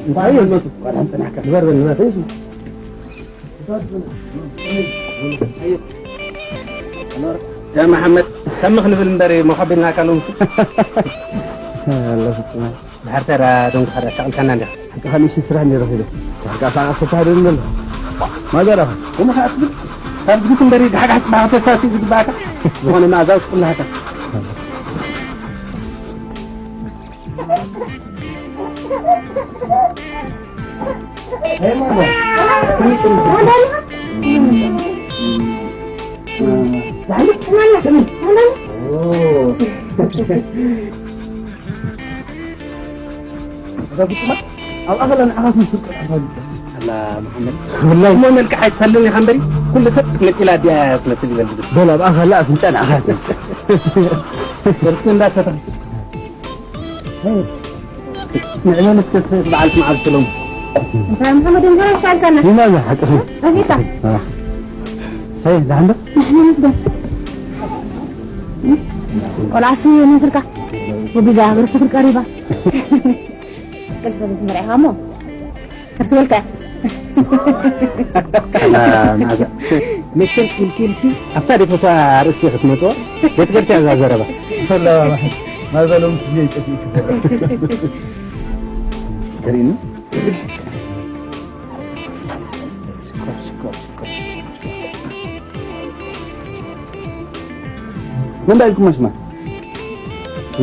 እንታይ እዩ? መቱ፣ ቋዳን ጽናሕካ። ንበር በል፣ ንበር፣ እሺ። ያ መሓመድ፣ ከምኽ ንብል እምበር፣ መኸቢልናካ ሎምሲ። ኣለ ፍጹም። ድሓር ተራ ደንጉ ሓዳ ሻቕልካና እንዲኻ። ሓቂ ኻልእ እሺ፣ ስራሕ እንዲኻ ኺደ። ሓቂ ኣሳዕ ኣፈታህደኒ ዘሎ። ማዘር ኣኻ? እሞ ኸዓ ትብል። ካብ ዝግት እምበሪ፣ ድሓድሓ ጽባሕ ተሳሲ ዝግባእካ። ዝኾነ መኣዛ ውስጥ ኩላሃታ። ኣብ ኣኸላ ንዓኻ ትምስል ቀልዓኻ ዝብል። ኣላ መሓመድ። ወላሂ። እሞ መልክዕ ኣይትፈልጥን ኢኻ እምበሪ፣ ኩሉ ሰብ መቂላ ድያ ትመስል ይበል ዝብል። በል፣ ኣብ ኣኸላ ኣፍንጫ ንዓኻ ትመስል። ደርሲ እንዳሰተኻ። ንዕመን እስከ በዓልቲ መዓልቲ ሎም። እንታይ መሓመድ፣ እንታይ ይሻልካና? ይማዛ፣ ሓቅኺ። ኣዚታ። ኣህ። ሄይ፣ ደሓን ዶ? ንሕና መስገን። ቆልዓሲ መስልካ? ወቢዛ ሃገር ፍቅሪ ቀሪባ። ቅልጥፍ መሪዕኻ እሞ? ክትበልካ። ኣላ መዓዛ። መቸም ኢልኪ ኢልኪ ኣብታ ደፈቷ ኣርእስቲ ክትመጽኦ ገትገልቲ እዛ ዘረባ። ላ፣ ማዘሎም ትየ ይጠፊእኪ ዘረባ። ስከሪኑ። ሽኮር፣ ሽኮር፣ ሽኮር። መን ዳኢልኩም መስማ?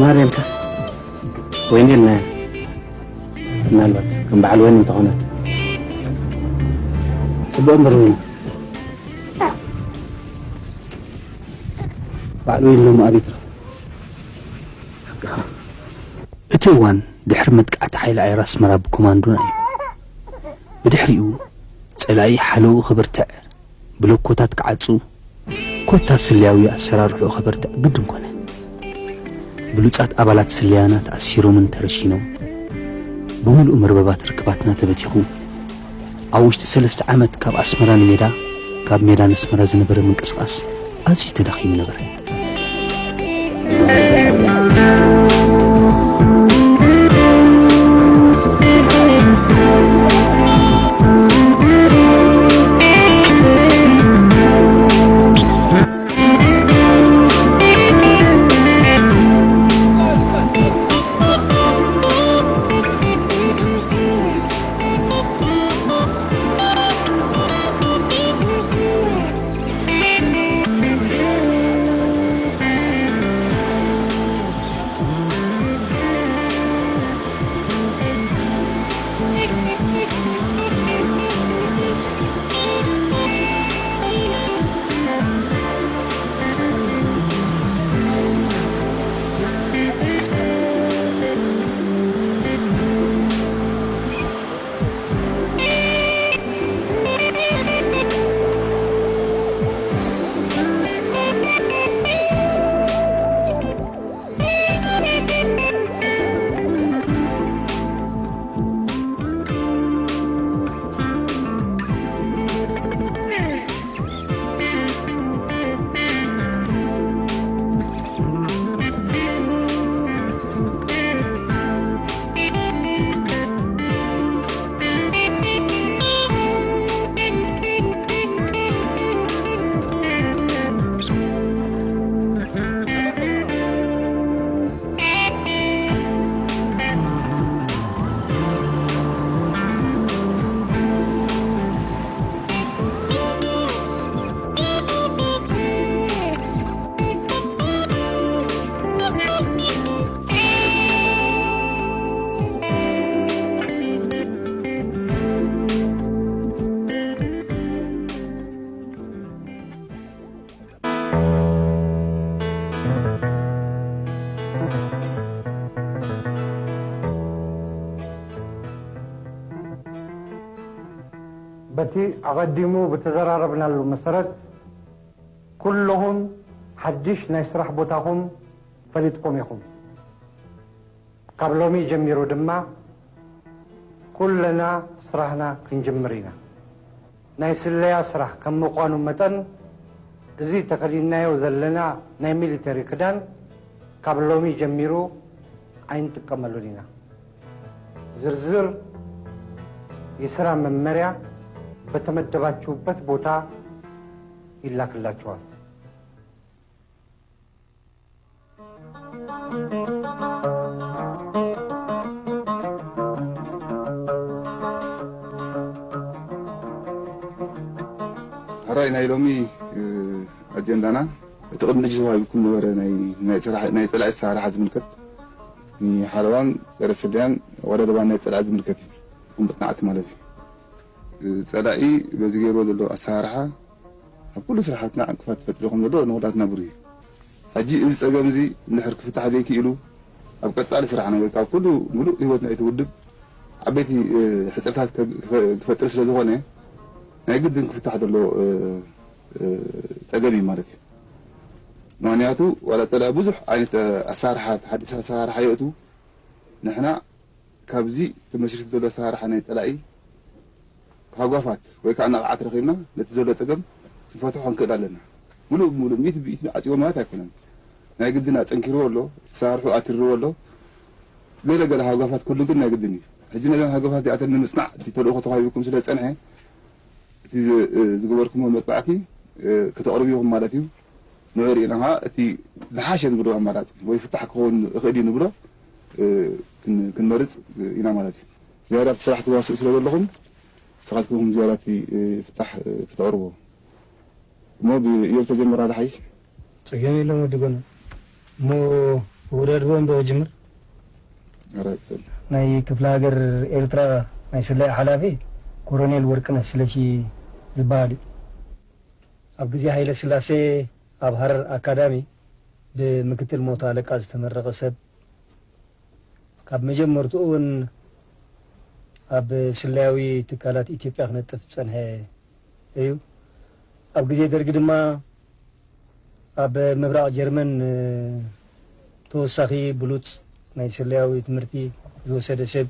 ማርያምካ ወይኒ ኢልና። ምናልባት ከም በዓል ወይኒ እንተኾነት። ጽቡቕ እምበር ወይኒ። በዓል ወይኒ ሎሚ ኣበይ ትረኽቦ? ሓቅኻ። እቲ እዋን ድሕሪ መጥቃዕቲ ሓይሊ ኣየር ኣስመራ ብኮማንዶና እዩ። ብድሕሪኡ ጸላኢ ሓለውኡ ክብርትዕ፣ ብሎኮታት ክዓጹ፣ ኮታ ስለያዊ ኣሰራርሕኡ ከበርትዕ ግድን ኮነ። ብሉጻት ኣባላት ስለያና ተኣሲሮምን ተረሺኖም፣ ብምሉእ መርበባት ርክባትና ተበቲኹ፣ ኣብ ውሽጢ ሰለስተ ዓመት ካብ ኣስመራ ንሜዳ፣ ካብ ሜዳ ንኣስመራ ዝነበረ ምንቅስቓስ ኣዝዩ ተዳኺሙ ነበረ። በቲ ኣቐዲሙ ብተዘራረብናሉ መሰረት፣ ኩለኹም ሓድሽ ናይ ስራሕ ቦታኹም ፈሊጥኩም ኢኹም። ካብ ሎሚ ጀሚሩ ድማ፣ ኩልና ስራሕና ክንጅምር ኢና። ናይ ስለያ ስራሕ ከም ምዃኑ መጠን፣ እዚ ተኸዲንናዮ ዘለና ናይ ሚሊተሪ ክዳን፣ ካብ ሎሚ ጀሚሩ ኣይንጥቀመሉን ኢና። ዝርዝር የስራ መመሪያ በተመደባችሁበት ቦታ ይላክላችኋል። ሕራይ ናይ ሎሚ ኣጀንዳና እቲ ቅድሚ ሕጂ ተዋሂብኩም ነበረ ናይ ናይ ጸላኢ ኣሰራርሓ ዝምልከት ንሓለዋን ጸረ ስለያን ኣወዳድባን ናይ ጸላኢ ዝምልከት እዩ። መጽናዕቲ ማለት እዩ። ጸላኢ በዚ ገይርዎ ዘሎ ኣሰራርሓ ኣብ ኩሉ ስራሓትና ዕንቅፋት ፈጢሩ ከም ዘሎ ንኹላትና ብሩህ እዩ። ሕጂ እዚ ጸገም እዚ እንድሕር ክፍታሕ ዘይክኢሉ ኣብ ቀጻሊ ስራሕና ወይ ካብ ኩሉ ሙሉእ ህይወት ናይቲ ውድብ ዓበይቲ ሕጽርታት ክፈጥር ስለ ዝኾነ ናይ ግድን ክፍታሕ ዘሎ ጸገም እዩ ማለት እዩ። ምክንያቱ ዋላ ጸላኢ ብዙሕ ዓይነት ኣሰራርሓ ሓዲስ ኣሰራርሓ የእቱ ንሕና ካብዚ ተመስሪቱ ዘሎ ኣሰራርሓ ናይ ጸላኢ ሃጓፋት ወይ ከዓ ነቕዓት ረኺብና ነቲ ዘሎ ጸገም ክንፈትሖ ክንክእል ኣለና። ሙሉእ ብሙሉእ ሚእቲ ብኢት ዓጽዎ ማለት ኣይኮነን። ናይ ግድን ኣጸንኪርዎ ኣሎ፣ እቲ ኣሰራርሑ ኣትርዎ ኣሎ። ገለ ገለ ሃጓፋት ኩሉ ግን ናይ ግድን እዩ። ሕጂ ነዘን ሃጓፋት እዚኣተን ንምጽናዕ እቲ ተልእኾ ተዋሂብኩም ስለ ዝጸንሐ እቲ ዝገበርኩሞ መጽናዕቲ ከተቕርቡ ኢኹም ማለት እዩ። ንዕኡ ርኢና ከዓ እቲ ዝሓሸ ንብሎ ኣማራፂ ወይ ፍታሕ ክኸውን ይኽእል እዩ ንብሎ ክንመርፅ ኢና ማለት እዩ። ዝያዳ ኣብቲ ስራሕ ትዋስኡ ስለ ዘለኹም ንስኻትኩም ዝያዳ እቲ ፍታሕ ክተቕርቦ እሞ ብእዮብ ተጀምራ ዝሓይሽ። ጸገም የለን ወዲ ጎና እሞ ወዳድቦ እንዶ ክጅምር። ናይ ክፍለ ሃገር ኤርትራ ናይ ስለያ ሓላፊ ኮሎኔል ወርቅነህ ስለሺ ዝበሃል እዩ። ኣብ ግዜ ሃይለ ስላሴ ኣብ ሃረር ኣካዳሚ ብምክትል ሞቶ ኣለቃ ዝተመረቐ ሰብ፣ ካብ መጀመርትኡ እውን ኣብ ስለያዊ ትካላት ኢትዮጵያ ክነጥፍ ዝጸንሐ እዩ። ኣብ ግዜ ደርጊ ድማ ኣብ ምብራቕ ጀርመን ተወሳኺ ብሉጽ ናይ ስለያዊ ትምህርቲ ዝወሰደ ሰብ፣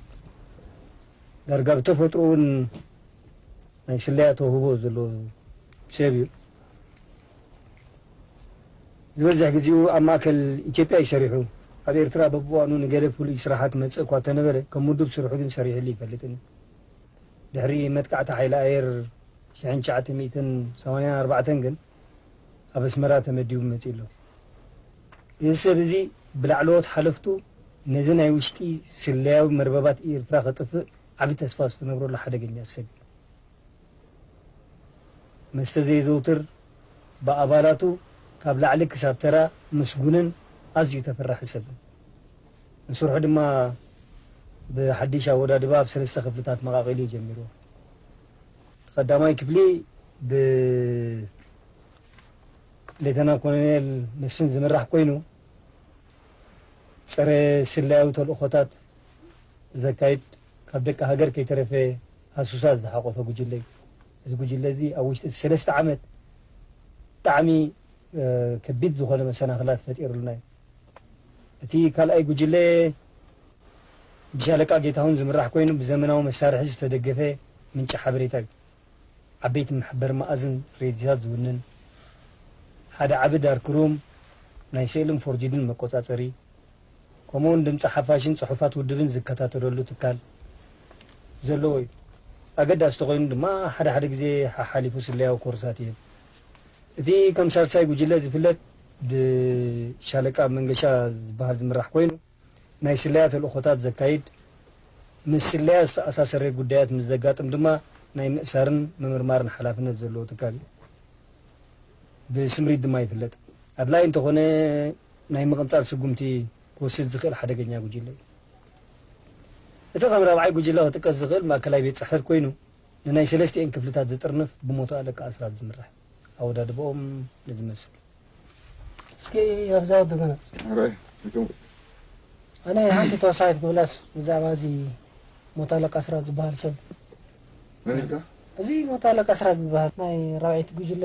ዳርጋ ብተፈጥሮ እውን ናይ ስለያ ተውህቦ ዘለዎ ሰብ እዩ። ዝበዝሕ ግዜኡ ኣብ ማእከል ኢትዮጵያ እዩ ሰሪሑ። ኣብ ኤርትራ በብእዋኑ ንገለ ፍሉይ ስራሓት መጽእ እኳ እንተነበረ፣ ከም ውዱብ ስርሑ ግን ሰሪሕሉ ኣይፈልጥን እዩ። ድሕሪ መጥቃዕቲ ሓይሊ ኣየር ሽሕን ትሽዓተ ሚእትን ሰማንያን ኣርባዕተን ግን ኣብ ኣስመራ ተመዲቡ መጺኡ ኣሎ። እዚ ሰብ እዚ ብላዕለዎት ሓለፍቱ ነዚ ናይ ውሽጢ ስለያዊ መርበባት ኤርትራ ከጥፍእ ዓቢ ተስፋ ዝተነብረሉ ሓደገኛ ሰብ እዩ። መስተ ዘየዘውትር፣ ብኣባላቱ ካብ ላዕሊ ክሳብ ተራ ምስጉንን ኣዝዩ ተፈራሒ ሰብን። ንስርሑ ድማ ብሓድሽ ኣወዳድባ ኣብ ሰለስተ ክፍልታት መቓቒሉ እዩ ጀሚርዎ። እቲ ቀዳማይ ክፍሊ ብሌተና ኮሎኔል መስፍን ዝምራሕ ኮይኑ፣ ጸረ ስለያዊ ተልእኾታት ዘካይድ፣ ካብ ደቂ ሃገር ከይተረፈ ሃሱሳት ዝሓቖፈ ጉጅለ እዩ። እዚ ጉጅለ እዚ ኣብ ውሽጢ እቲ ሰለስተ ዓመት ብጣዕሚ ከቢድ ዝኾነ መሰናኽላት ፈጢሩልና እዩ። እቲ ካልኣይ ጉጅለ ብሻለቃ ጌታሁን ዝምራሕ ኮይኑ ብዘመናዊ መሳርሒ ዝተደገፈ ምንጪ ሓበሬታ እዩ። ዓበይቲ መሕበር መኣዝን ሬድዮታት ዝውንን፣ ሓደ ዓቢ ዳርክሩም ናይ ስእልን ፎርጅድን መቆጻጸሪ፣ ከምኡውን ድምጺ ሓፋሽን ጽሑፋት ውድብን ዝከታተለሉ ትካል ዘለዎ እዩ። ኣገዳሲ ተኾይኑ ድማ ሓደ ሓደ ግዜ ሓሓሊፉ ስለያዊ ኮርሳት ይህብ። እቲ ከም ሳልሳይ ጉጅለ ዝፍለጥ ብሻለቃ መንገሻ ዝበሃል ዝምራሕ ኮይኑ፣ ናይ ስለያ ተልእኾታት ዘካይድ፣ ምስ ስለያ ዝተኣሳሰረ ጉዳያት ምስ ዘጋጥም ድማ ናይ ምእሳርን ምምርማርን ሓላፍነት ዘለዎ ትካል እዩ። ብስምሪት ድማ ይፍለጥ። ኣድላዪ እንተኾነ ናይ ምቕንጻል ስጉምቲ ክወስድ ዝኽእል ሓደገኛ ጉጅለ እዩ። እቲ ከም ራብዓይ ጉጅለ ክጥቀስ ዝኽእል ማእከላይ ቤት ጽሕፈት ኮይኑ፣ ንናይ ሰለስቲኤን ክፍልታት ዝጥርንፍ ብሞቶ ኣለቃ ኣስራት ዝምራሕ ኣወዳድባኦም ነዚ ይመስል። እስኪ ኣብዛ ወዲ ገና ራይ እቶም ኣነ ሓንቲ ተወሳኺት ክብላስ ብዛዕባ እዚ ሞቶ ኣለቃ ኣስራት ዝበሃል ሰብ መን ኢልካ? እዚ ሞቶ ኣለቃ ኣስራት ዝበሃል ናይ ራብዐይቲ ጉጅለ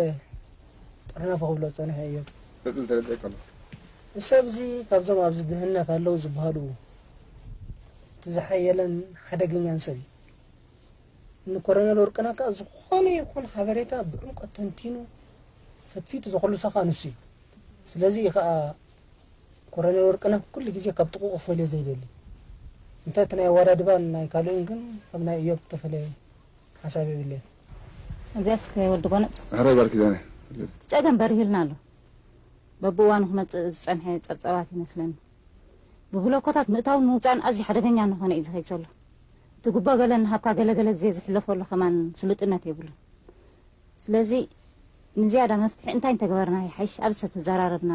ጥርናፈ ክብሎ ዝጸንሐ እዩ። ቅጽል ተረዲእካ ኣሎ። እዚ ሰብ እዚ ካብዞም ኣብዚ ድህነት ኣለዉ ዝበሃሉ እቲ ዝሓየለን ሓደገኛን ሰብ እዩ። ንኮረነል ወርቅነህ ከኣ ዝኾነ ይኹን ሓበሬታ ብዕምቆት ተንቲኑ ፈትፊቱ ዘኹልሶ ከኣ ንሱ እዩ። ስለዚ እዩ ከኣ ኮረነል ወርቅነህ ኩሉ ግዜ ካብ ጥቕኡ ክፈልዮ ዘይደሊ። እንተ እቲ ናይ ኣወዳድባን ናይ ካልእን ግን ካብ ናይ እዮብ ዝተፈለየ ሓሳብ የብለይ። እዚኣስ ከ ወዲ ጎነጽ ሕራይ ጓል ኪዳነ። ጸገም በሪህልና ኣሎ። በብእዋኑ ክመጽእ ዝጸንሐ ጸብጸባት ይመስለኒ። ብብሎኮታት ምእታውን ምውፃእን ኣዝዩ ሓደገኛ እናኾነ እዩ ዝኸይድ ዘሎ። እቲ ጉቦ ገለ እናሃብካ ገለገለ ግዜ ዝሕለፈሉ ከማን ስሉጥነት የብሉን። ስለዚ ንዝያዳ መፍትሒ እንታይ እንተገበርና ይሓይሽ? ኣብዚ ተተዘራረብና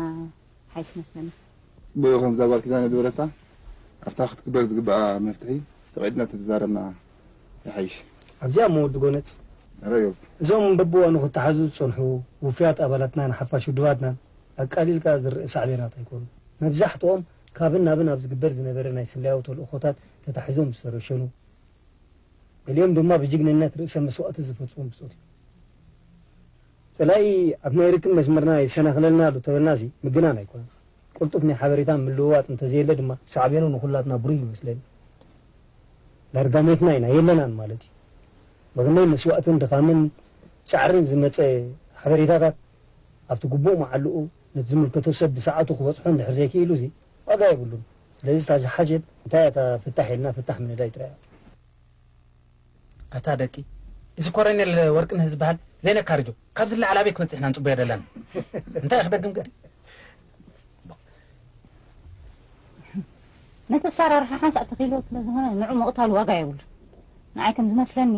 ይሓይሽ መስለኒ። ጽቡቕ ኢኹም። እዛ ጓል ኪዳነ ዝበለታ ኣብታ ክትግበር ዝግብኣ መፍትሒ ሰቒድና ተተዛረብና ይሓይሽ። ኣብዚኣ እሞ ወዲ ጎነጽ፣ ረዮብ እዞም በብዋኑ ክተሓዙ ዝጸንሑ ውፉያት ኣባላትናን ሓፋሽ ውድባትናን ኣቃሊልካ ዝርእ ሳዕቤናት ኣይኮኑ። መብዛሕትኦም ካብን ናብን ኣብ ዝግበር ዝነበረ ናይ ስለያዊ ተልእኾታት ተታሒዞም ዝተረሸኑ፣ ገሊኦም ድማ ብጅግንነት ርእሰ መስዋእቲ ዝፈጸሙ ብጾት እዮም። ጸላኢ ኣብ ናይ ርክብ መስመርና የሰናኽለልና ኣሎ ተበልና እዚ ምግናን ኣይኮነን። ቅልጡፍ ናይ ሓበሬታ ምልውዋጥ እንተዘየለ ድማ ሳዕቤኑ ንኹላትና ብሩህ ይመስለኒ። ዳርጋ ሞትና ኢና የለናን ማለት እዩ። ብኽንደይ መስዋእትን ድኻምን ጻዕርን ዝመጸ ሓበሬታታት ኣብቲ ግቡእ መዓልኡ ነቲ ዝምልከቶ ሰብ ብሰዓቱ ክበጽሖ እንድሕር ዘይክኢሉ እዚ ዋጋ የብሉን። ስለዚ እታ ዝሓሸት እንታይ እያ እታ ፍታሕ ኢልና ፍታሕ ምንዳይ ጥራይ እያ። ኣታ ደቂ እዚ ኮረኔል ወርቅነህ ዝበሃል ዘይነካርጆ ካብዚ ላዕሊ ኣበይ ክበፅሕ ኢና ንፅበዮ ዘለና? እንታይ ክደግም ግዲ ነቲ ኣሰራርሓ ሓንሳእ ተኺልዎ ስለ ዝኾነ ንዑ ምቕታሉ ዋጋ የብሉን። ንዓይ ከም ዝመስለኒ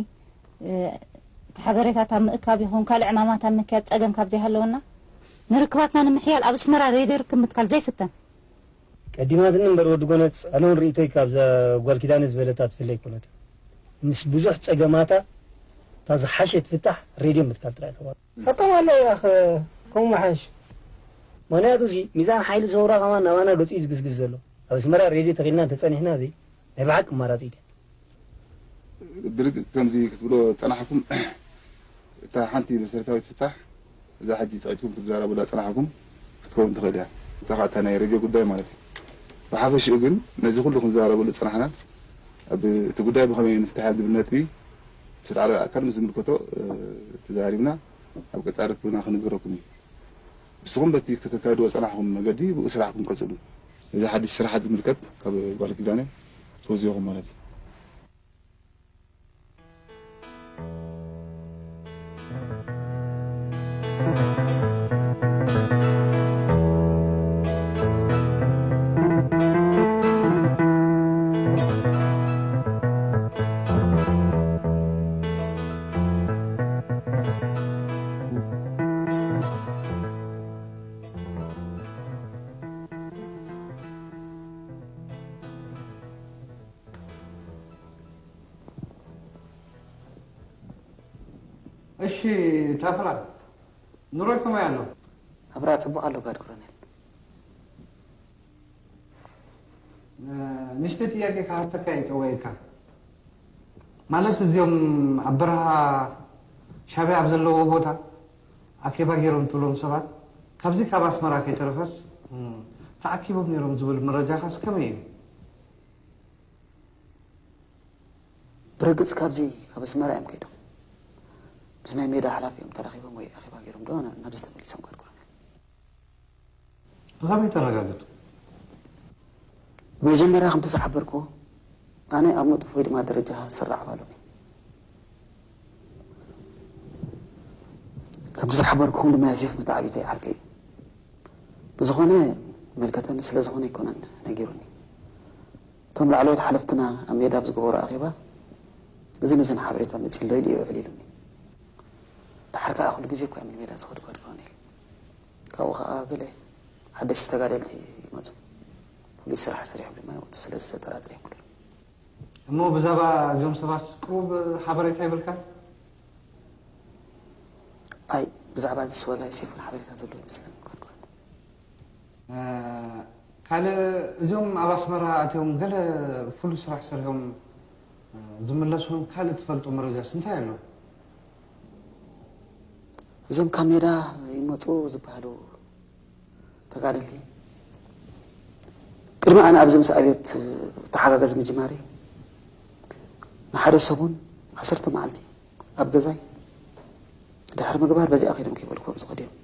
እቲ ሓበሬታት ኣብ ምእካብ ይኹን ካልእ ዕማማት ኣብ ምክያድ ፀገም ካብ ዘይሃለወና ንርክባትና ንምሕያል ኣብ ኣስመራ ሬድዮ ርክብ ምትካል ዘይፍተን። ቀዲማትኒ እምበር ወዲ ጎነጽ ኣነ እውን ርእይቶይ ካብዛ ጓል ኪዳነ ዝበለታ ትፍለ ኣይኮነትን። ምስ ብዙሕ ጸገማታ እታ ዝሓሸት ፍታሕ ሬድዮ ምትካል ጥራይ ተባሉ። ፈቀም ኣሎ ያኽ ከምኡ ምሓሽ። ምኽንያቱ እዚ ሚዛን ሓይሊ ሰውራ ከማን ናባና ገጹ እዩ ዝግስግስ ዘሎ። ኣብ ኣስመራ ሬድዮ ተኺልና እንተጸኒሕና እዚ ናይ ብሓቂ ኣማራጺት እያ። ብርግጽ ከምዚ ክትብሎ ዝጸናሕኩም እታ ሓንቲ መሰረታዊት ፍታሕ እዛ ሕጂ ጸቒጥኩም ክትዛረቡላ ዝጸናሕኩም ክትከውን ትኽእል እያ። እታ ኸኣ እታ ናይ ሬድዮ ጉዳይ ማለት እዩ። ብሓፈሽኡ ግን ነዚ ኩሉ ክንዛረበሉ ዝጸናሕና ኣብ እቲ ጉዳይ ብኸመይ ንፍትሕ ዝብል ነጥቢ እቲ ላዕለዋይ ኣካል ምስ ዝምልከቶ ተዛሪብና ኣብ ቀጻሊ ርክብና ክንግረኩም እዩ። ንስኹም በቲ ከተካይድዎ ዝጸናሕኩም መገዲ ብኡ ስራሕኩም ቀጽሉ። ነዚ ሓድሽ ስራሓት ዝምልከት ካብ ጓል ኪዳነ ተወዚኹም ማለት እዩ። እሺ ታፍራ፣ ኑሮይ ከመይ ኣሎ? ናብራ ጽቡቕ ኣሎ ጋድ ኮሎኔል። ንእሽተይ ጥያቄ ክሓተካ እየ ጸዊዐካ። ማለት እዚኦም ኣብ በረኻ ሻዕብያ ኣብ ዘለዎ ቦታ ኣኬባ ገይሮም ትብሎም ሰባት ካብዚ ካብ ኣስመራ ከይተረፈስ ተኣኪቦም ነይሮም ዝብል መረጃኻስ ከመይ እዩ? ብርግጽ ካብዚ ካብ ኣስመራ እዮም ከይዶም ምስ ናይ ሜዳ ሓላፊኦም ተራኺቦም ወይ ኣኼባ ገይሮም ዶ ናብዚ ተመሊሶም ጋድ ኮሎኔል። ብኸመይ ተረጋግጹ? ብመጀመርያ ከምቲ ዝሓበርኩ ኣነ ኣብ ንጡፍ ወይ ድማ ደረጃ ስራዕ ኣባሎም እየ። ከምቲ ዝሓበርኩኹም ድማ ዮሴፍ መተዓቢተይ ዓርከይ እዩ። ብዝኾነ ይምልከተኒ ስለ ዝኾነ ኣይኮነን ነጊሩኒ። እቶም ላዕለዎት ሓለፍትና ኣብ ሜዳ ኣብ ዝገበሮ ኣኼባ እዝን እዝን ሓበሬታ መጺኡሎ ኢሉ ይውዕል ኢሉኒ። ደሓር ከኣ ኩሉ ግዜ እኮ እዮም ንሜዳ ዝኸዱ ጋድ ኮሎኔል። ካብኡ ከኣ ገለ ሓደስቲ ተጋደልቲ ይመጹ። ፍሉይ ስራሕ ሰሪሖም ድማ ይወጹ። ስለዚ ዘጠራጥር የብሉን። እሞ ብዛባ እዚኦም ሰባት ቅሩብ ሓበሬታ ይብልካ? ኣይ ብዛዕባ እዚ ስወላ ዮሴፍን ሓበሬታ ዘሎ ይመስለኒ። ካልእ እዚኦም ኣብ ኣስመራ ኣትዮም ገለ ፍሉይ ስራሕ ሰሪሖም ዝምለሱን ካልእ ትፈልጦ መረጃስ እንታይ ኣሎ? እዞም ካብ ሜዳ ይመፁ ዝበሃሉ ተጋደልቲ ቅድሚ ኣነ ኣብዚ ምስ ኣብዮት ተሓጋገዝ ምጅማረይ ንሓደ ሰሙን ዓሰርተ መዓልቲ ኣብ ገዛይ ድሕሪ ምግባር በዚኣ ከይዶም ከይበልኩ ከም ዝኸዱ እዮም።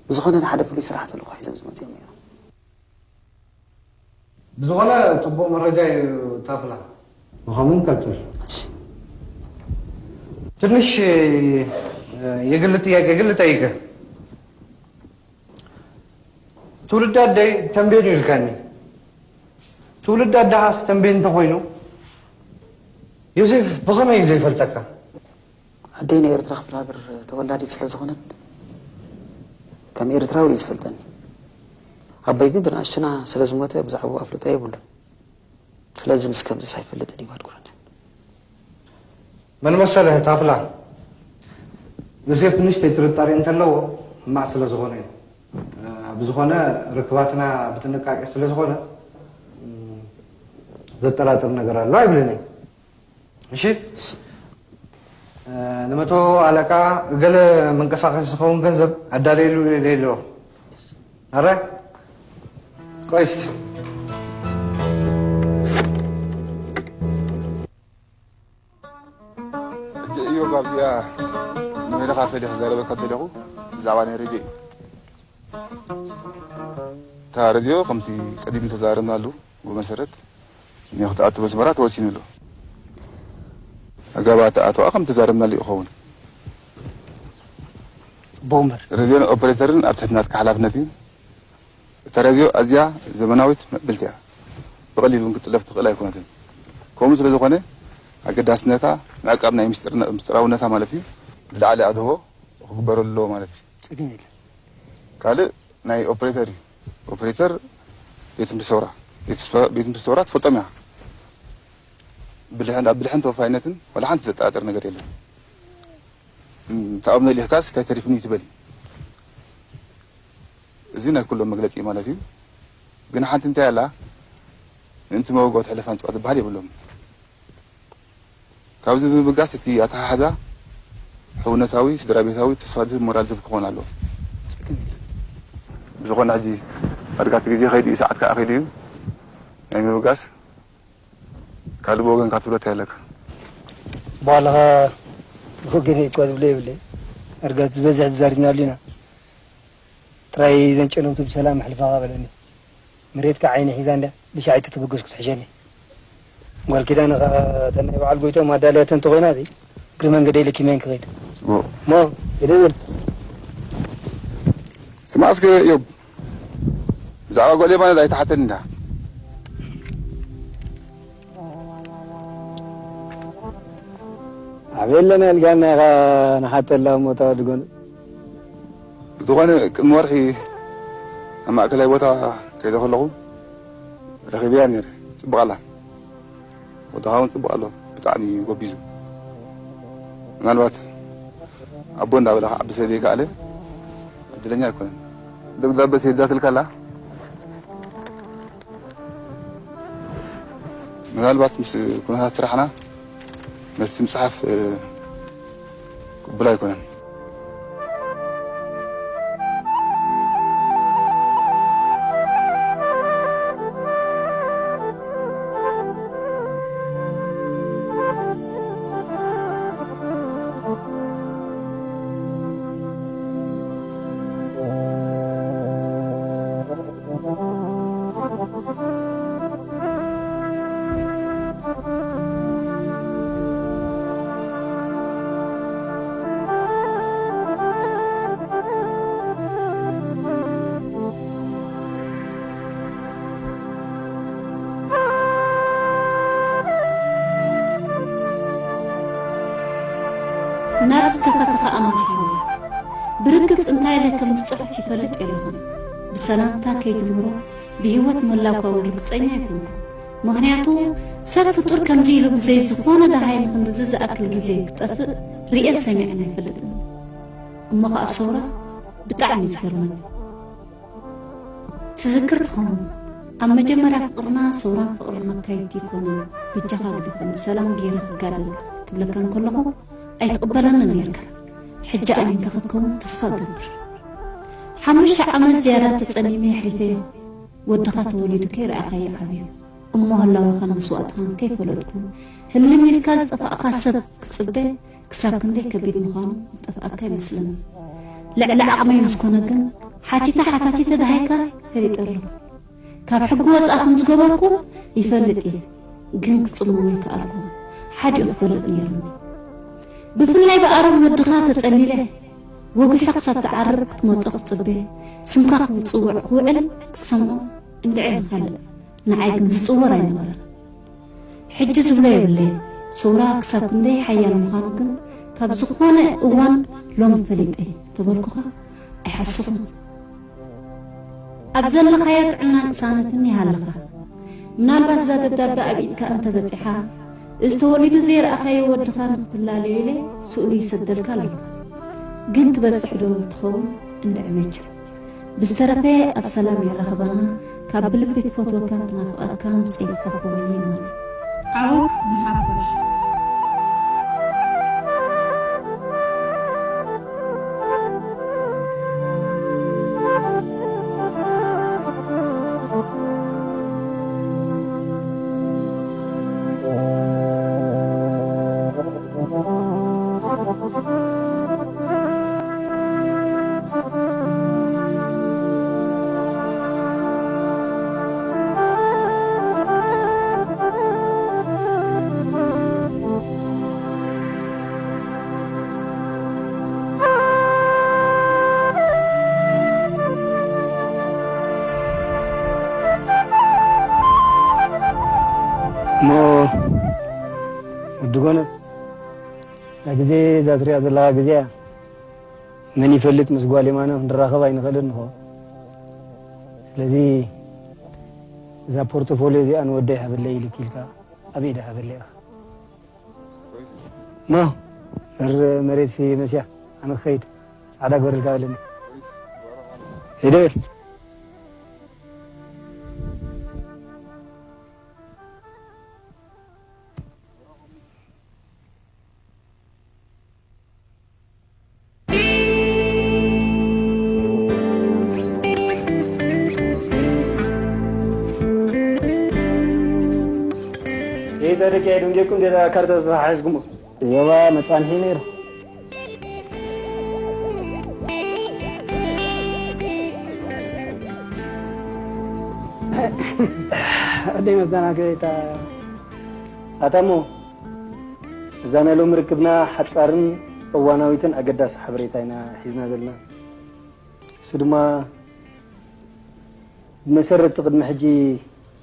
ብዝኾነ ንሓደ ፍሉይ ስራሕ ተልእኾ ሒዞም ዝመፅኦም ነይሮም። ብዝኾነ ፅቡቕ መረጃ እዩ ታፍላ። ብኸምኡ ንቀፅል። እሺ። ትንሽ የግል ጥያቄ ግን ልጠይቅህ። ትውልድ ኣደይ ተንቤን እዩ ኢልካኒ። ትውልድ ኣደኻስ ተንቤን እንተኾይኑ ዮሴፍ ብኸመይ እዩ ዘይፈልጠካ? ኣደይ ናይ ኤርትራ ክፍለ ሃገር ተወላዲት ስለ ዝኾነት ከም ኤርትራዊ እዩ ዝፈልጠኒ። ኣቦይ ግን ብንኣሽቱና ስለ ዝሞተ ብዛዕባኡ ኣፍልጦ የብሉን። ስለዚ ምስ ከምዚስ ኣይፈልጥን እዩ ኣድጉረኒ። መን መሰለህ ታፍላ፣ ዮሴፍ ንእሽተይ ጥርጣሬ እንተለዎ ሕማቕ ስለ ዝኾነ እዩ። ብዝኾነ ርክባትና ብጥንቃቄ ስለ ዝኾነ ዘጠራጥር ነገር ኣሎ ኣይብልን እየ። እሺ፣ ንመቶ ኣለቃ ገለ መንቀሳቐሲ ዝኸውን ገንዘብ ኣዳለየሉ ኢለ ኣለኹ። ኣረ ቆይ እስቲ። ሕጂ እዮብ ኣብዚኣ ንበይንኻ ፈሊኻ ክዛረበካ ደለኹ ብዛዕባ ናይ ሬድዮ እዩ። እታ ሬድዮ ከምቲ ቀዲም ዝተዛረብናሉ ብመሰረት ንክትኣቱ በስመራ ተወሲኑ ኣሎ። ኣጋባ ኣተኣትዋ ከም ተዛረብናሉ ይኸውን። ጽቡቕ እምበር። ሬድዮን ኦፐሬተርን ኣብ ትሕቲ ናትካ ሓላፍነት እዩ። እታ ሬድዮ ኣዝያ ዘመናዊት መዕብልቲ እያ። ብቐሊል እውን ክትጥለፍ ትኽእል ኣይኮነትን። ከምኡ ስለ ዝኾነ ኣገዳስነታ ምዕቃብ ናይ ምስጢርና ምስጢራውነታ ማለት እዩ ብላዕሊ ኣድህቦ ክግበረሉ ኣለዎ ማለት እዩ። ጸገም የለን። ካልእ ናይ ኦፕሬተር እዩ። ኦፕሬተር ቤት ትምህርቲ ሰውራ ቤት ትምህርቲ ሰውራ ትፈልጦም ኢኻ። ብልሕን ኣብ ብልሕን ተወፋይነትን ዋላ ሓንቲ ዘጠራጥር ነገር የለን። ተኣብነ ሊኽካስ እንታይ ተሪፍኒ ትበል። እዚ ናይ ኩሎም መግለፂ ማለት እዩ። ግን ሓንቲ እንታይ ኣላ ምእንቲ መወጋው ትሕለፍ ኣንጭዋ ዝበሃል የብሎም። ካብዚ ብምብጋስ እቲ ኣተሓሕዛ ሕውነታዊ፣ ስድራ ቤታዊ፣ ተስፋ ዝህብ ሞራል ዝህብ ክኾን ኣለዎ። ብዝኾነ ሕጂ ኣድጋቲ ግዜ ከይዱ እዩ፣ ሰዓት ከዓ ከይዱ እዩ። ናይ ምብጋስ ካልእ ብወገንካ ትብሎ እንታይ ኣለካ? በኋላኻ ብወገነይ እኳ ዝብሎ የብለይ። ኣድጋቲ ዝበዝሕ ተዛሪብናሉ ኢና። ጥራይ ዘን ጨለምቱ ብሰላም ኣሕልፋኻ በለኒ። መሬትካ ዓይኒ ሒዛ እንድያ ብሻዕ ኣይተተበገስኩ ትሕሸኒ። ጓል ኪዳነ ኸኣ እተን ናይ በዓል ጎይትኦም ኣዳልያተን እንተኾይና እግሪ መንገደይ ለኪመየን ክኸይድ። እሞ ግደ በል። ስማዕ እስከ እዮብ፣ ብዛዕባ ጓል የማነ ኣይትሓተኒ እንዳ። ኣበይ ኣለና ኢልካና ኢኻ ንሓተላ እሞ እታ ወዲ ጎነጽ። ብዝኾነ ቅድሚ ወርሒ ኣብ ማእከላይ ቦታ ከይደ ከለኹ ረኺበያ ነይረ። ጽቡቕ ኣላ። ወድኻ እውን ጽቡቕ ኣሎ። ብጣዕሚ ጎቢዙ። ምናልባት ኣቦ እንዳበለ ክዓቢ ስለ ዘይከኣለ ዕድለኛ ኣይኮነን። ደብዳበ ሰዲዳትልካ ኣላ። ምናልባት ምስ ኩነታት ስራሕና መልሲ ምጽሓፍ ቅቡል ኣይኮነን። ናብ ዝተፈተኸ ኣማን ሓወይ፣ ብርግጽ እንታይ ኢለ ከም ዝጽሕፍ ይፈልጥ የለኹን። ብሰላምታ ከይጅምሮ ብህይወት ምህላውካ እውን ርግጸኛ ኣይኮንኩን። ምኽንያቱ ሰብ ፍጡር ከምዚ ኢሉ ብዘይ ዝኾነ ደሃይ ንኽንድዚ ዝኣክል ግዜ ክጠፍእ ርእየን ሰሚዐን ኣይፈልጥን። እሞ ኸኣ ኣብ ሰውራ ብጣዕሚ እዩ ዝገርመኒ። ትዝክር ትኸውን ኣብ መጀመርያ ፍቕርና ሰውራን ፍቕርን መካየድቲ ኣይኮኑን። በጃኻ ግደፈኒ ሰላም ገይረ ክጋደል ክብለካ እንከለኹ ኣይትቕበለንን ነይርካ። ሕጂ ኣሚንካ ክትከውን ተስፋ እገብር። ሓሙሽተ ዓመት ዝያዳ ተጸሚመ የሕሊፈዮ። ወድኻ ተወሊዱ ከይረኣኻዮ ዓብዩ እሞ ህላወኻን መስዋእትኻን ከይፈለጥኩ ህልም ኢልካ ዝጠፋእካ ሰብ ክጽበ ክሳብ ክንደይ ከቢድ ምዃኑ ዝጠፍኣካ ይመስለኒ። ልዕሊ ዓቕመይ ምስ ኮነ ግን ሓቲተ ሓታቲተ ደሃይካ ፈሊጠ ኣለኹ። ካብ ሕጊ ወጻኢ ከም ዝገበርኩ ይፈልጥ እየ፣ ግን ክጽመሞ ኣይከኣልኩን። ሓዲኡ ክፈልጥ ነይሩኒ። ብፍላይ ብኣረም ወድኻ ተጸሊለ፣ ወግሐ ክሳብ ትዓርብ ክትመጾ ክትጽበ፣ ስምካ ክጽውዕ ክውዕል ክትሰምዖ እንድዒ ብኻልእ፣ ንዓይ ግን ዝጽወር ኣይነበረን። ሕጂ ዝብሎ የብለይ፣ ሰውራ ክሳብ ክንደይ ሓያል ምዃኑ ግን ካብ ዝኾነ እዋን ሎም ፈሊጠ ተበልኩኻ ኣይሓስኹን። ኣብ ዘለኻዮ ጥዕናን ቅሳነትን ይሃልኻ። ምናልባት እዛ ደብዳበ ኣብ ኢድካ እንተበጺሓ፣ እዚ ተወሊዱ ዘይረኣኻዮ ወድኻ ንኽትላለዮ ኢለ ስእሉ ይሰደልካ ኣለኹ። ግን ትበጽሕ ዶ ትኸውን? እንድዒ መቸም። ብዝተረፈ ኣብ ሰላም የራኽበና። ካብ ብልቢ ትፈትወካን ትናፍቐካን ብጸይትካ ክኸውን ይማነ። ዓወት ንሓፋሽ። እሞ ወዲ ጎነጽ፣ እዛ ግዜ እዛ ትሪኣ ዘለኻ ግዜ እያ። መን ይፈልጥ፣ ምስ ጓል የማነ ክንራኸብ ኣይንኽእልን ንኾ። ስለዚ እዛ ፖርቶፎልዮ እዚኣ ንወደይ ሃበለይ ኢልክ ኢልካ ኣብ ኢዳ ሃበለይ ኢኻ። ማ፣ መር-፣ መሬት መስያ፣ ኣነ ክኸይድ፣ ጻዕዳ ግበረልካ በለኒ። ሂደ በል። ይህ ደረጃ የደንጌኩም ሌላ ካርታ ተተሓሒዝኩም። ዞባ መጻንሒ ነይሩ። ኣደይ መዘናገይታ። ኣታሞ፣ እዛ ናይ ሎሚ ርክብና ሓጻርን እዋናዊትን ኣገዳሲ ሓበሬታ ኢና ሒዝና ዘለና። እሱ ድማ ብመሰረት እቲ ቅድሚ ሕጂ፣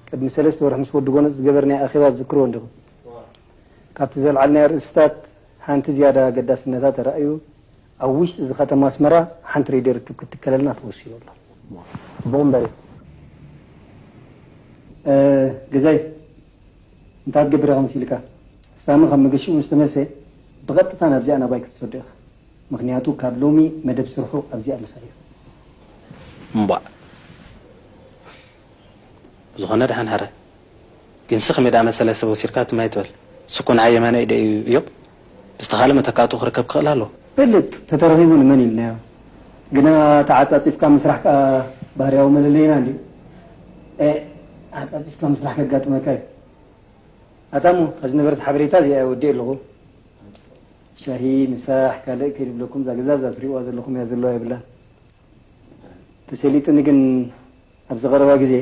ቅድሚ ሰለስተ ወርሒ ምስ ወዲ ጎነጽ ዝገበርናዮ ኣኼባ ትዝክርዎ እንዲኹም። ካብቲ ዘልዓልናዮ ኣርእስታት ሓንቲ ዝያዳ ኣገዳስነታ ተራእዩ፣ ኣብ ውሽጢ እዚ ከተማ ኣስመራ ሓንቲ ሬድዮ ርክብ ክትከለልና ተወሲኑ ኣሎ። ጽቡቕ እምበር እዩ። እ፣ ገዛይ፣ እንታይ ትገብር ኢኻ መሲልካ? ሳሚ ካብ መገሽኡ ምስ ተመልሰ፣ ብቐጥታ ናብዚኣ ናባይ ክትሰዶ ኢኻ። ምኽንያቱ ካብ ሎሚ መደብ ስርሑ ኣብዚኣ ምሳይ እዩ። እምቧዕ። ብዝኾነ ደሓን ሓረ። ግን ሲ ከመይ ደኣ መሰለ ሰብ ወሲድካ ትም ኣይትበል። ስኩ ንዓይ የማነ ኢደ እዩ እዮብ። ብዝተኻለ መተካእትኡ ክርከብ ክኽእል ኣለዎ። ፍልጥ፣ ተተረኺቡ ንመን ኢልናዮ? ግና ተዓጻጺፍካ ምስራሕ ከኣ ባህርያዊ መለለይና እንድዩ። ኤ፣ ተዓጻጺፍካ ምስራሕ ከጋጥመካ እዩ። ኣታሞ፣ እታ ዝነበረት ሓበሬታ እዚኣ እየ ወዲኤ ኣለኹ። ሻሂ፣ ምሳሕ፣ ካልእ ከይድብለኩም፣ እዛ ገዛ እዛ ትሪእዋ ዘለኹም እያ ዘለዋ የብላን። ተሰሊጥኒ ግን ኣብዚ ቀረባ ግዜ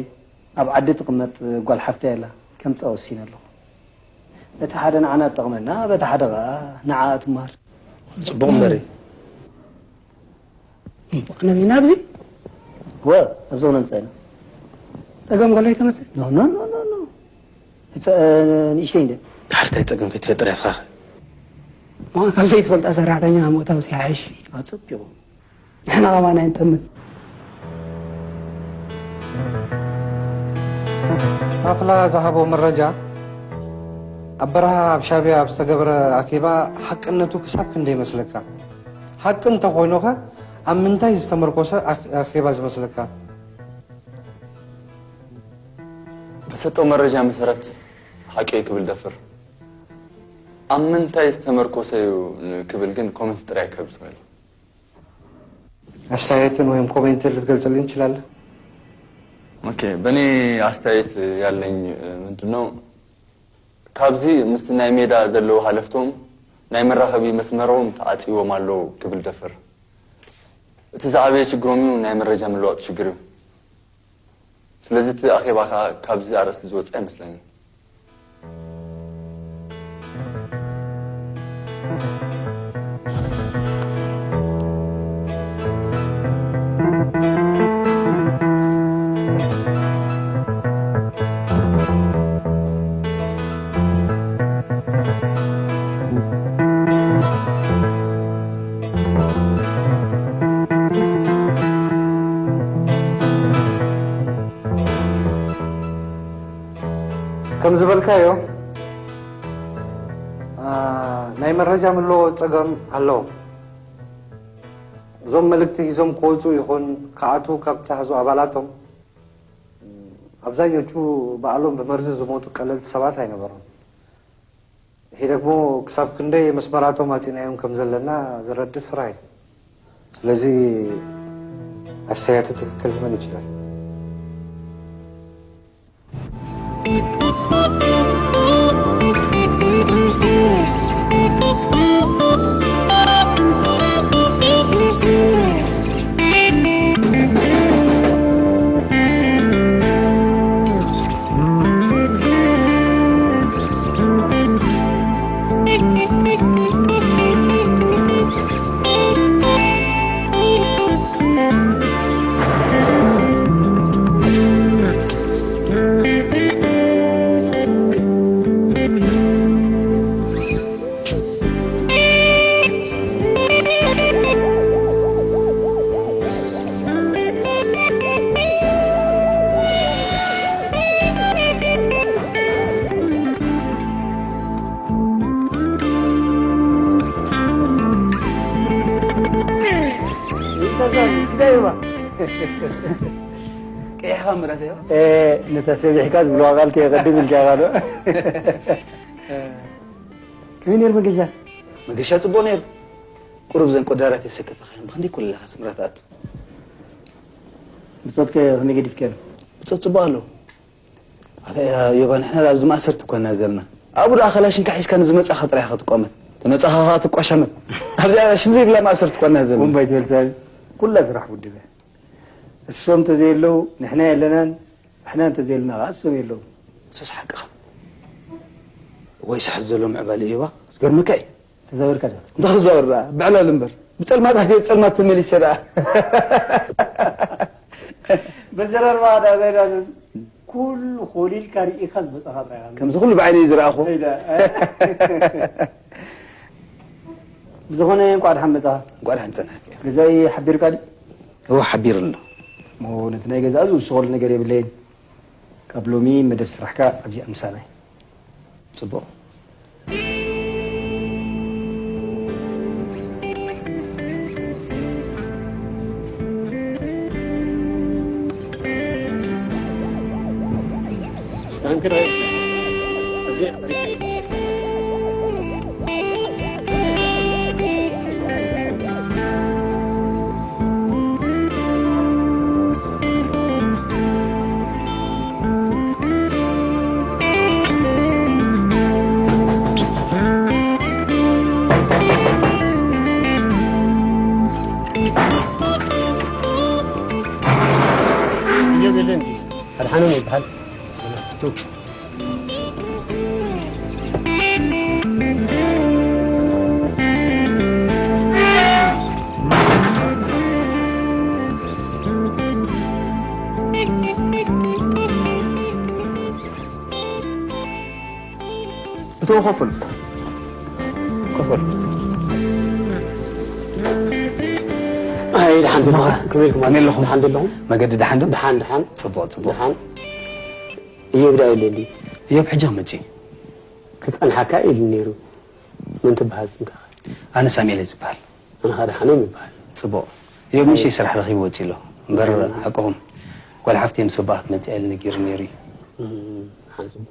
ኣብ ዓዲ ትቕመጥ ጓል ሓፍተይ ኣላ፣ ከምጻ ወሲነ ኣለኹ። በቲ ሓደ ንዓና ትጠቕመና፣ በቲ ሓደ ኸኣ ንዓኣ ትመሃር። ጽቡቕ እምበር እዩ። እምቦ፣ ኣነ ሚና ኣብዚ? ወ፣ ኣብዚ ኹነ ንጸና። ጸገም ከሎ ይተመስል? ኖ፣ ኖ፣ ኖ፣ ኖ፣ ኖ። እጸ-፣ ንእሽተይ እንደ። ድሓር እንታይ ጸገም ከይትፈጥር እያ ስኻ? ማ፣ ካብ ዘይትፈልጣ ሰራሕተኛ ምእታው ሲሓይሽ። ኣጸቢቑ። ንሕና ከማን ኣይንጠምን። ኣፍላ ዝሃቦ መረጃ፣ ኣብ በረኻ ኣብ ሻዕብያ ኣብ ዝተገበረ ኣኼባ ሓቅነቱ ክሳብ ክንደይ ይመስለካ? ሓቂ እንተኾይኑኸ ኣብ ምንታይ ዝተመርኮሰ ኣኽ-፣ ኣኼባ ዝመስለካ? በሰጠው መረጃ መሰረት ሓቂ እዩ ክብል ደፍር። ኣብ ምንታይ ዝተመርኮሰ እዩ ክብል ግን ኮመንት ጥራይ ክህብ ዝኽእል። ኣስተያየትን ወይም ኮሜንትን ልትገልጽልኝ ትችላለህ? ኦኬ፣ በእኔ አስተያየት ያለኝ፣ እ፣ ምንድን ነው፣ ካብዚ ምስቲ ናይ ሜዳ ዘለዉ ሃለፍቶም ናይ መራኸቢ መስመሮም ተዓጽይዎም ኣለዉ ክብል ደፍር። እቲ ዝዓበየ ችግሮም እዩ ናይ መረጃ ምልዋጥ ችግር እዩ። ስለዚ እቲ ኣኼባ ከኣ ካብዚ ኣርእስቲ ዝወጽእ ኣይመስለንን። ከም ዝበልካዮ፣ አ፣ ናይ መረጃ ምልውዋጥ ጸገም ኣለዎ። እዞም መልእክቲ ሒዞም ክወጹ ይኹን ክኣትዉ ካብ ዝተታሕዙ ኣባላቶም፣ ኣብዛኞቹ ባዕሎም ብመርዚ ዝሞቱ ቀለልቲ ሰባት ኣይነበሩን። ይሄ ደግሞ ክሳብ ክንደይ መስመራቶም ኣጺናዮም ከም ዘለና ዘረድእ ስራሕ እዩ። ስለዚ ኣስተያየቱ ትክክል ሊሆን ይችላል። ቀይሕኻ ምረተዮ። ነታ ሰቢሕካ ዝብልዋ ቃል ከየቐድም ኢልካ ኢኻ ዶ? ከመይ ነይሩ መገሻ? መገሻ ጽቡቕ ነይሩ። ቁሩብ ዘን ቆዳራት የሰከፈኻዮም። ብኽንደይ ኮለኻ ስምራ ትኣቱ? ብጾትከ ከመይ ገዲፍካዮ? ብጾት ጽቡቕ ኣለዉ። ኣታ ዮባ፣ ንሕና ኣብዚ ማእሰርቲ እኮ ኢና ዘለና። ኣብኡ ደኣ ከላሽንካ ሒዝካ ንዝመጻኻ ጥራይ ኢኻ ትቋመት። ተመጻኻ ኸኣ ትቋሸመት። ኣብዚኣ ሽም ዘይብላ ማእሰርቲ እኮ ኢና ዘለና። እምባ ይትበል ሰብ። ኩላ ስራሕ ውድብ እያ። እሶም እንተዘየለዉ ንሕና የለናን፣ ንሕና እንተዘየልና ኸኣ እሶም የለዉ። ንሱስ ሓቅኻ። ወይ ስሕት ዘሎ ምዕባለ እዩ ዮባ። ዝገርመካ እዩ። ተዛወርካ ዶ? እንታይ ክዛወር ደኣ? ብዕላል እምበር። ብጸልማት ኣትየ ብጸልማት ተመሊሰ ደኣ። በዘረርባ ደኣ ዘይዳስስ ኩሉ ኮሊልካ ርኢኻ ዝመጻኻ ጥራይ ኢኻ። ከምዚ ኩሉ ብዓይነይ ዝረኣኹ። እይ ደኣ። ብዝኾነ እንቋዕ ደሓን መጻኻ። እንቋዕ ደሓን ጸናሕኪ። ገዛኢ ሓቢርካ ድዩ? እወ ሓቢሩ ኣሎ። እሞ ነቲ ናይ ገዛእ ዝውስኸሉ ነገር የብለይን። ካብ ሎሚ መደብ ስራሕካ ኣብዚኣ ምሳና እዩ። ጽቡቕ። ኣድሓኖም ይበሃል። እቶ ኮፍ በል። ኮፍ በል። ኣይ፣ ደሓን ዘለኹም? ከመይ ኢልኩም? ከመይ ኣለኹም? ደሓን ዶ ኣለኹም? መገዲ ደሓን ዶ? ደሓን፣ ደሓን። ጽቡቕ፣ ጽቡቕ። ደሓን። እዮብ ደኣ የለን ድዩ? እዮብ ሕጂ ክመጽእ እዩ። ክጸንሓካ ኢሉ ነይሩ። መን ትበሃል ስምካ? ኣነ ሳሙኤል እየ ዝበሃል። ኣነ ኸኣ ደሓኖም ይበሃል። ጽቡቕ። እዮብ ንእሽተይ ስራሕ ረኺቡ ወጺኡ ኣሎ። እምበር ሓቅኹም፣ ጓል ሓፍተይ ምስ ኣቦኣ ክትመጽእ እያ ኢሉ ነጊሩ ነይሩ እዩ። እም፣ ደሓን ጽቡቕ።